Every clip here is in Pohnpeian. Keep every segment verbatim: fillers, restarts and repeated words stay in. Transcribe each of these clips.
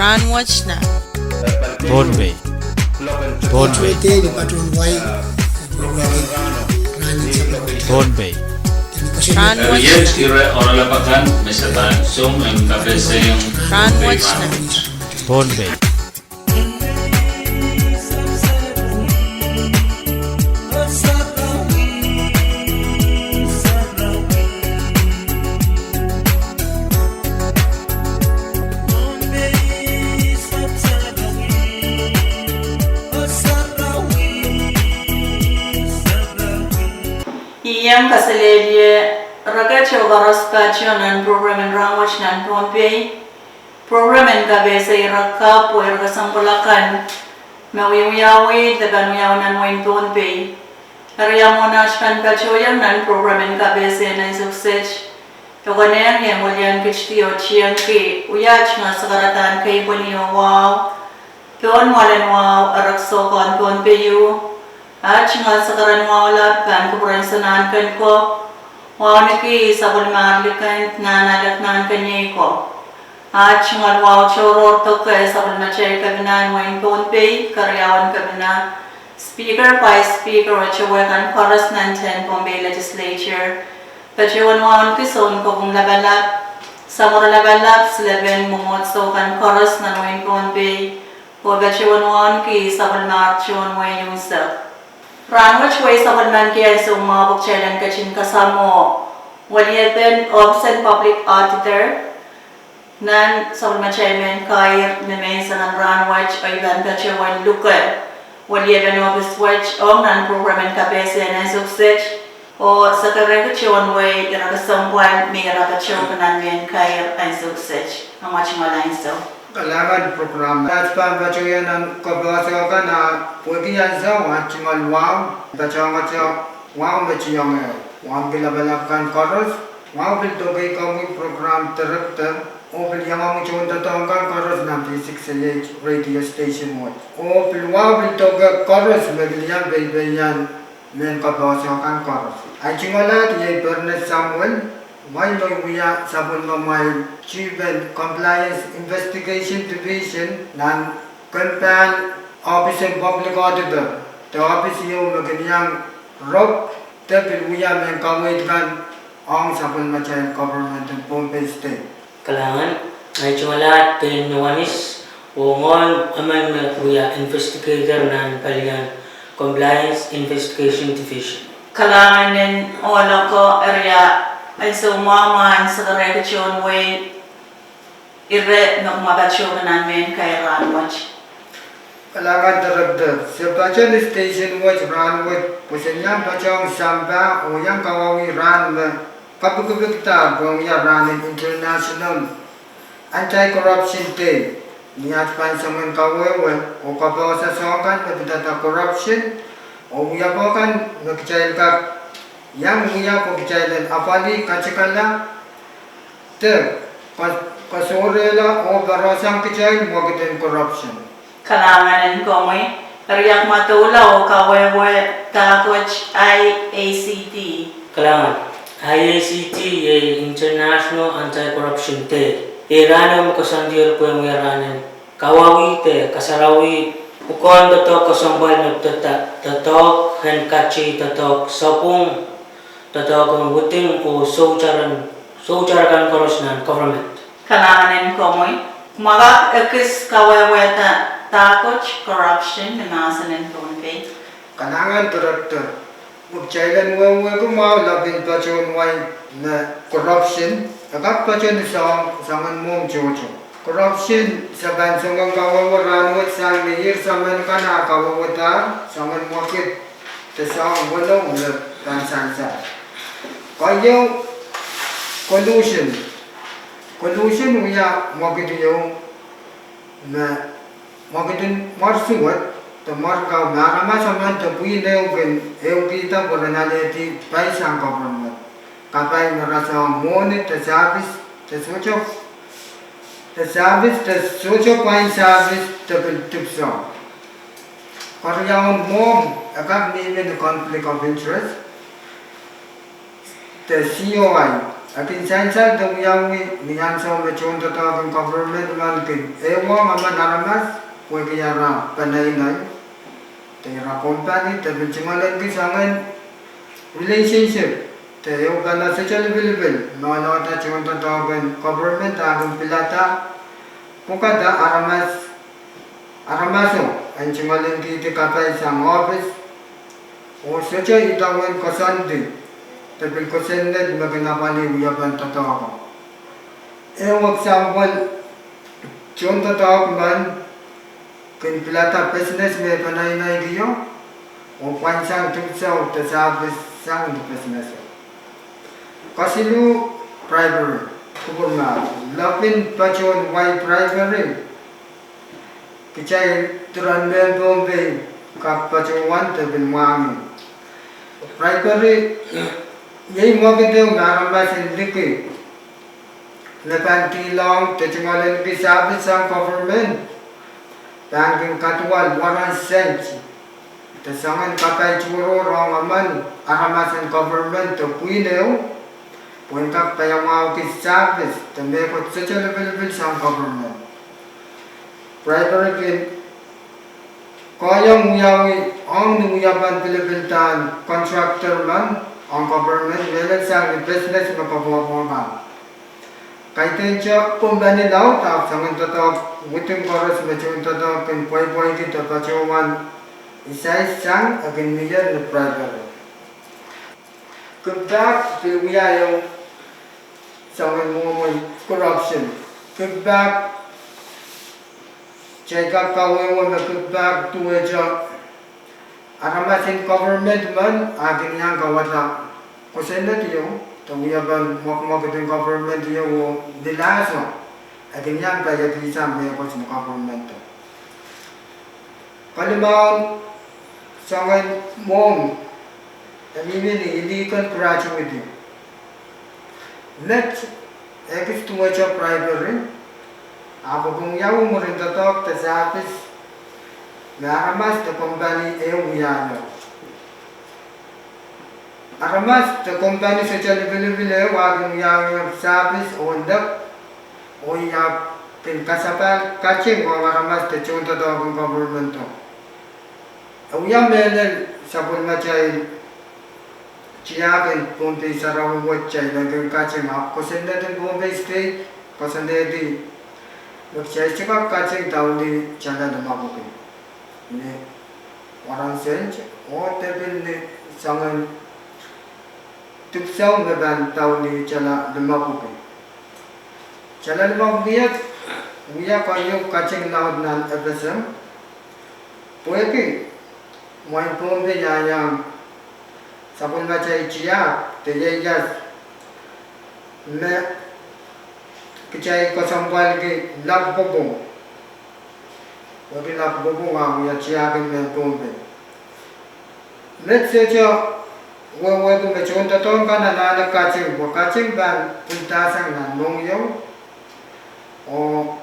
Rahnwet nan Pohnpei. Pohnpei. Tei ni patohwan wai. Rahnwet nan Pohnpei. Rahnwet nan Pohnpei. Ien kaselehlie reket oh koaros patohwan nan program en Rahnwet nan Pohnpei. Program en kapehse ire kapw oh ire kesempwal akan me wiewiawi de pahn wiawi nan wehin Pohnpei. Eri ia mwomwen aht pahn patohieng nan program en kapehse en ansou kiset, e konehng ie mwelian kit di oh tiengki wia aht tungoal sakaradahn keipweni oh wahu pohn mwalen wahu, erek soukohn Pohnpei ieu. Aht tungoal sakaradahn wahu lap pahn kupwuren Sohn Ahnken ko, wauneki sapwellimahr Likend, Nahnalek, Nahnkeniei ko. Aht tungoal wahu tohrohr pwukat sapwellimatail kepina en wehin Pohnpei, keriaun kepina, Speaker, Vice Speaker, oh towe kan koaros nan tehnpas Pohnpei Legislature. Patohwan wauneki Sounkopwung Lapalap, Samworo Lapalap, silepen mwomwohdiso kan koaros nan wehin Pohnpei, oh patohwan wauneki sapwellimahr tohn wehi unsek. Rahnwet wei sapwellimaniki ansou mwahu pwe kitail en ketin kasamwo weliepen ohpis en Public Auditor nan sapwellimatail mehn kair me menseng en rahnwet, oh I pahn patohwan luke weliepen ohpis wet ong nan program en kapehse en ansou kiset, oh sekerehki tohn wehi ire kesempwal me ira patohwan nan mehn kair ansou kiset. Amwail tungoal ansou. Kalahngan program. Aht pahn patohieng nan kapehse kan, a pwehki ansou, aht tungoal wahu, patohwan wahu me tiong ehu. Wauneki lapalap kan koaros, wahu pil doke komwi program director, oh pil iangahki tohndoadoahk kan koaros nan V six A H radio station wet. Oh pil wahu pil doke koaros me pil iang peipeian mehn kapehse kan koaros. Ahi tungoal ahd iei Bernard Samuel, wai me wia sapwellimamwail Chief en Compliance Investigation Division nan kempahn ohpis en Public Auditor, de ohpis ieu me kin iang rop de pil wia mehn kaweid kan ong sapwellimatail government en Pohnpei State. Kalahngan, ahi tungoal ahd Dane Noanis, oh ngehi emen me wia investigator nan palien Compliance Investigation Division. Kalahngan en ohl oko, eri ia ansou mwahu me I en sekerehki tohn wehi ire me kumwa patohwan nan mehn kair rahnwet. Kalahngan director, se patohwan station wet rahnwet pwe se iang patohwan sampah oh iang kawauwih rahn me kapikipikdahr pwe wia rahn en International Anti-Corruption Day. Ni aht pahn soangen kawehwe oh kapehse soahng kan me pidada corruption, oh wiepe kan me kitail kak iang wia pwe kitail en apwalih, katikala, de ka- kasohrehla oh patohsang kitail mwekid en corruption. Kalahngan en komwi, eri ia kumwa doula oh kawehwe dahkot I A C D? Kalahngan, I A C D iei International Anti-Corruption Day. Iei rahn me koasoandier pwe wia rahn en kawauwih de kasarawi pwukoahn doadoahk kesempwal me pidada doadoahk en kate, doadoahk sapwung, doadoahk en wuding oh soutar, soutar kan koaros nan government. Kalahngan en komwi, kumwa kak ekis kawehwehda dahkot corruption ni mahsen en Pohnpei? Kalahngan director, pwe kitail en wehwehki mwahu lapin patohwan wai me corruption e kak patohwan soang, soangen mwohmw tohto. Corruption, se pahn soangen kawehwe rahnwet sang ni ihr samin kan ah kawehwedahr soangen mwekid de soahng weneu me pahn sansal. Keieu, collusion. Collusion wia mwekid ieu me mwekid en mwar suwed de mwar kau me aramas emen de pwihn ehu kin ehukihda pwe ren alehdi pai sang government. Kapai me rasehng mwohni de service de sohte, de service de sohte pwain service de pil dipwisou. Keriaun mwohmw e kak mihmi ni conflict of interest de C O I, E kin sansal de wiawi ni ansou me tohndoadoahk en government men kin ehuong emen aramas pwehki ara peneinei, de ira kompani, de pil tungoaleniki soangen relationship de ehupene sohte lipilipil me loalata tohndoadoahk en government a kin pilada pwukada aramas, aramaso en tungoalenkihdi kapai sang ohpis, oh sohte idawehn koasoandi de pil kosonned me kin apwalih wiepen doadoahko. Ehu example, tohndoadoahk men kin pilada business me peneineikio, oh pwain sang dipwisou de service sang ni business. Kesiluh, bribery, kupwurmahk. Lepin patohwen wai bribery, kitail diren mehn Pohnpei kak patohwan de pil mwahngih. Bribery iei mwekid ehu me aramas en liki me pahn dilohng de tungoaleniki service sang government pahn kin kaduwal warrant sent de soangen kapai tohrohr ong emen aramas en government de pwihn ehu, pwehn kak paiamwahuki service de mehkot sohte lipilipil sang government. Bribery kin kohieng wiawi ong ni wiepen pilipilda en contractor men ong government, mehlel sang ni business me koapworopwor kan. Kaidehn te kompani laud, ahpw soangen doadoahk widin koaros me tohndoadoahk kin pweipweiki de patohwan isais sang, e kin mie ni bribery. Kickback pil wia ehu soangen mwomwen corruption. Kickback, kitail kak kawehwe me kickback duwehte aramas en government men a kin iang kawada kosonned ieu de wiepen mwekimwekid en government ieu, oh ni lahso e kin iang paiekihsang mehkot ni government. Kalimaun, soangen mwohmw e mihmi ni illegal gratuity. Met e kis duwehte bribery, ahpw e kin wiawi mwurin doadoahk de service me aramas de kompani ehu wiahiong. Aramas de kompani sohte lipilipil ehu a kin wiahiong service oh lep, oh e kin kasapahl kating ong aramas de tohndoadoahk en government o. E wia mehlel sapwellimatail tiahk en Pohnpei sarawi wet kitail en kin kating, ahpw kosonned en Pohnpei State koasoanehdi me kitail sohte kak kating daulih tala limepwuki ni warrant sent, oh de pil ni soangen dipwisou me pahn daulih tala limepwuki. Tala limepwuki wia keieu kating laud nan FSM, pwehki mwein Pohnpei iang sapwellimatail tiahk de ieias me kitail kesempwalki lap pwopwong. Pwehki lap pwopwong a wia tiahk en mehn Pohnpei. Met sohte wehwehki me tohndoadoahk kan anahne kating, pwe kating pahn pwildahsang nan mohngiong, oh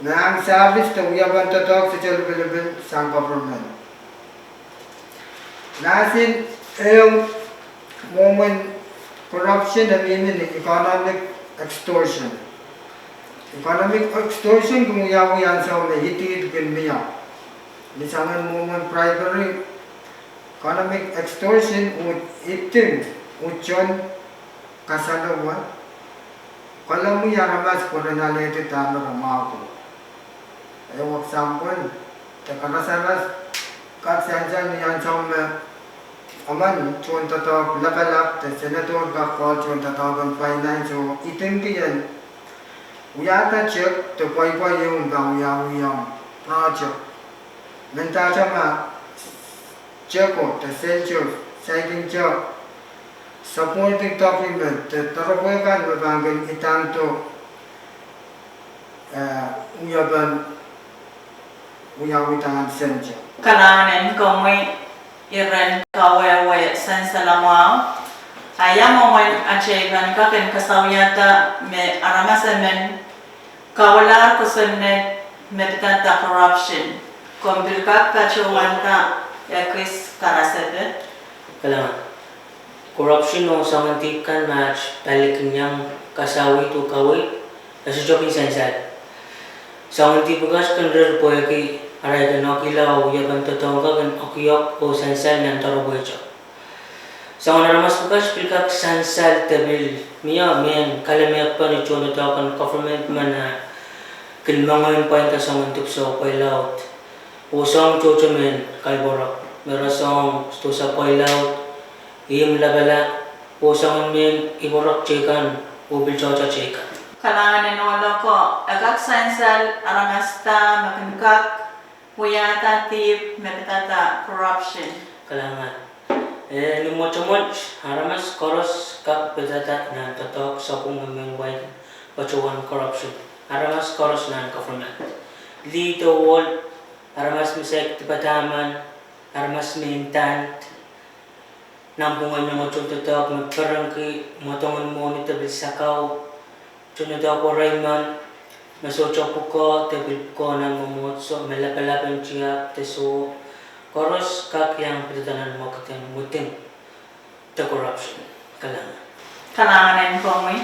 me iang service de wiepen doadoahk sohte lipilipil sang government. Mahsen ehu mwomwen corruption e mihmi ni economic extortion. Economic extortion kin wiawi ansou me idihd kin mie. Ni soangen mwomwen bribery, economic extortion, oh idihng, oh tohn kasalewe, kolahng aramas pwe ren alehdi dahme re mwahuki. Ehu example, de karasaras kak sansal ni ansou me emen tohndoadoahk lapalap de senator kak kohl tohndoadoahk en finance oh idihngki en wiahda check de pweipwei ehu pahn wiawiong project. Mendahte ma check o de sent o saikinte supporting document de doaropwe kan me pahn kin idahngdo, eh, wiepen wiawihda sent o. Kalahngan en komwi iren kawehwe sansal mwahu. A ia mwomwen atail pahn kak en kasawiada me aramas emen kauwalahr kosonned me pidada corruption? Komw pil kak patohwanda ekis karasepe. Kalahngan. Corruption oh soangen dihp kan me aht pali kin iang kasawih oh kaweid, e sohte kin sansal. Soangen dihp pwukat kin rir pwehki arail kin okila oh wiepen doadoahk kan kin okiok oh sansal nan doaropwe te. Soangen aramas pwukat pil kak sansal de pil mie mehn kalimehkpen tohndoadoahk en government me kin moangen pwainda soangen dipwisou pweilaud oh soahng tohto mehn kaipworok, me rasehng sdohsa pweilaud, ihmw lapala, oh soangen mehn ipworok teikan, oh pil tohto teikan. Kalahngan en ohl oko, e kak sansal aramas da me kin kak wiahda dihp me pidada corruption? Kalahngan. E, ni mwotomwot, aramas koaros kak pidada nan doadoahk sapwung me mehn wai patohwan corruption. Aramas koaros nan government, lih de ohl, aramas me saik dipatahmen, aramas me intend, nanpwungen iang tohndoadoahk me perenki mwadongen mwohni de pil sakau, tohndoadoahk werei men me sohte pwukoa de pil pwukoa nan mwomwohdiso, me lapalap en tiahk de soh, koaros kak iang pidada nan mwekid en mwiding de corruption. Kalahngan. Kalahngan en komwi.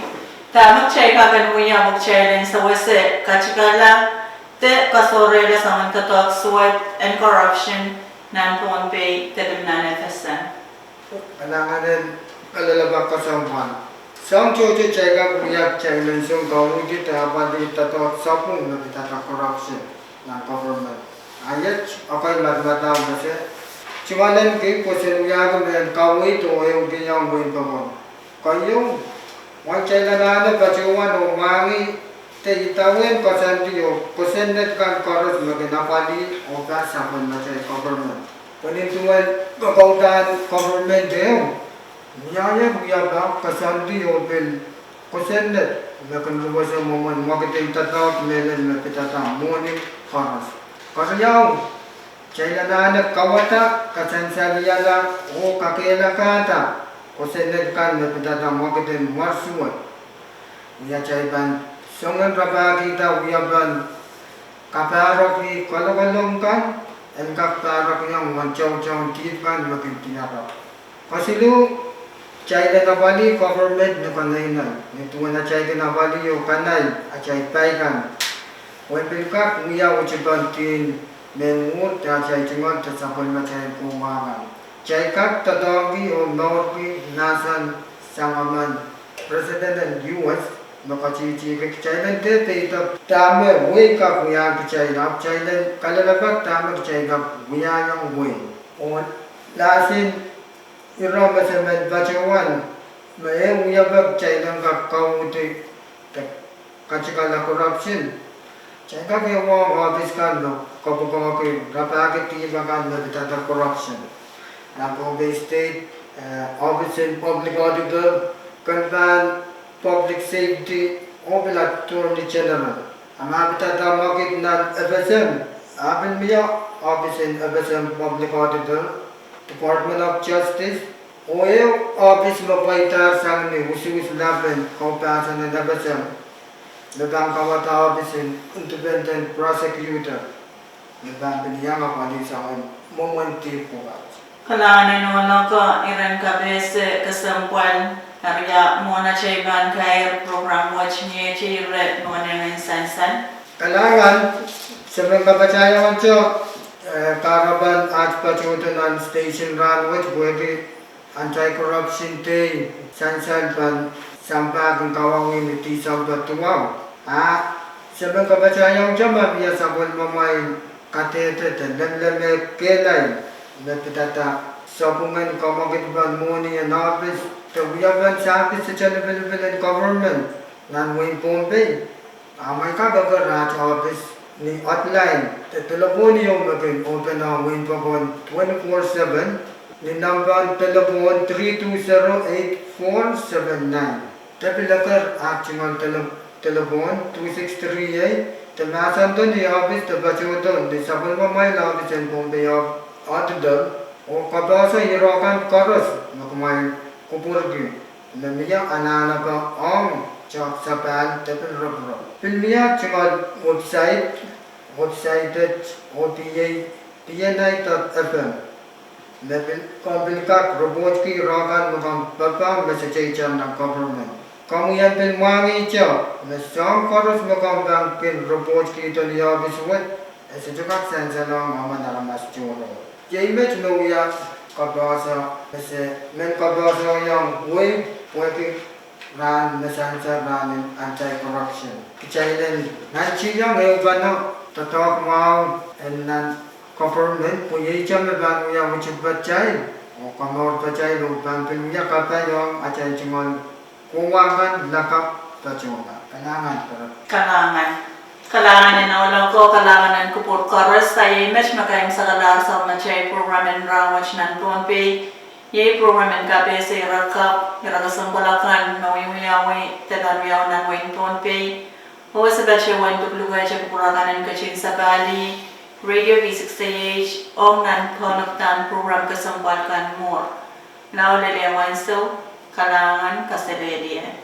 Dahme kitail kak en wia pwe kitail en sewese katikala de kasohrehla soangen doadoahk suwed en corruption nan Pohnpei de pil nan FSM? Kalahngan en kalelapak kesempwal. Soahng tohto kitail kak wia, kitail en song kauniti de apwalih doadoahk sapwung me pidada corruption nan government. A iet ekei madamadau me se tungoalenki pwe sen wiahki mehn kaweid oh ehukihong wehin pokon. Keieu, mwein kitail anahne patohwan oh mwahngih de idawehn koasoandi oh kosonned kan koaros me kin apwalih oh pahn sapwellimatail government. Pwe nin duwen kaukaudahn government ehu, wiahier wiepe, koasoandi oh pil kosonned me kin ruwese mwomwen mwekid en doadoahk mehlel me pidada mwohni koaros. Keriau, kitail anahne kauwada, kasansalehiala oh kakehlakahda kosonned kan me pidada mwekid en mwersuwed. Ni atail pahn songen rapahkihda wiepen kapahrek ni kolokolong kan, en kak pahrekiong uwen tohtohn dihp kan me kin diarek. Kesiluh, kitail en apwalih government ni keneinei, ni duwen atail kin apwalih oh kanai atail pai kan, pwe en pil kak wia uhtipen dihn mehn mwuhr de atail tungoal de sapwellimatail komour kan. Kitail kak doadoahngki oh mourki mahsen sang emen President en US me ketihtihki kitail en dehr peidek dahme wehi kak wiahiong kitail, ahpw kitail en kalelapak dahme kitail kak wiahiong wehi. Oh lahsen ire me se men patohwan, me e wiepe kitail en kak kauhdi de katikala corruption, kitail kak ehuong ohpis kan me kopwukoahki rapahki dihp akan me pidada corruption. Nan Pohnpei State, eh, Office en Public Auditor, ken pahn Public Safety, oh pil Attorney General. A ma pidada mwekid nan FSM, a pil mie ohpis en FSM Public Auditor, Department of Justice, oh ehu ohpis me pweidahr sang ni usuhs lap en kaupahsan en FSM, me pahn kauwada ohpis en Independent Prosecutor, me pahn pil iang apwalih soangen mwomwen dihp pwukat. Kalahngan en ohl oko, iren kapehse kesempwal. Eri ia mwohn atail pahn kair program wet, mie ire mwohn en sansal? Kalahngan, se men kapatahiong ahnsou, eh, kahrepen aht patohdo nan station rahnwet pwehki Anti-Corruption Day, sansal pahn sampah kin kawauwih ni Tisempe duwau. A se men kapatahiong ahnsou ma mie sapwellimamwail kadehde de lemwlemwek kehlail me pidada sapwungen kamwekidpen mwohni en ohpis de wiepen sahpis de lipilipil en government nan wehin Pohnpei. A mwein kak eker aht ohpis ni hotline de telephone ieu me kin open ong wehin pokon twenty-four seven, ni nempehn telephone three two zero eight four seven nine. De pil eker aht tungoal tele-, telephone two six three eight, de mahsendo ni ohpis de patohdo ni sapwellimamwail ohpis en Pohnpei Auditor, oh kapehse ire kan koaros me kumwail kupwurki. Me mie anahnepe ong tohn sapahl de pil roporop. Pil mie tungoal website, website et O P A, P N I dot F M. me pil, komw pil kak ripohtki rahn kan me komw papah me sohte itar nan government. Komwi en pil mwahngih ihte me soahng koaros me komw pahn kin ripohtkihdo ni ohpis wet, e sohte kak sansalohng emen aramas tohrohr. Iei met me wia kapehse, me se men kapehsehiong wehi pwehki rahn me sansal rahn en anti-corruption. Kitail en nantihong ehupene doadoahk mwahu en nan government pwe iei ihte me pahn wia witipatail oh komourpatail oh pahn pil wia kapai ong atail tungoal kohwa kan, lakapw, patohla. Kalahngan. Kalahngan en ohl ko, kalahngan en kupwur koaros. A iei met me kaimwisekala sang atail program en rahnwet nan Pohnpei. Iei program en kapehse ire kapw, ire kesempwal akan me wiewiawi de pahn wiawi nan wehin Pohnpei. Oh se patohwan lukelukehte kupwur akan en ketin sapahlih Radio V six eight ong nan kaunop en program kesempwal kan mwuhr. Lao lel ansou, kalahngan, kaselehlie.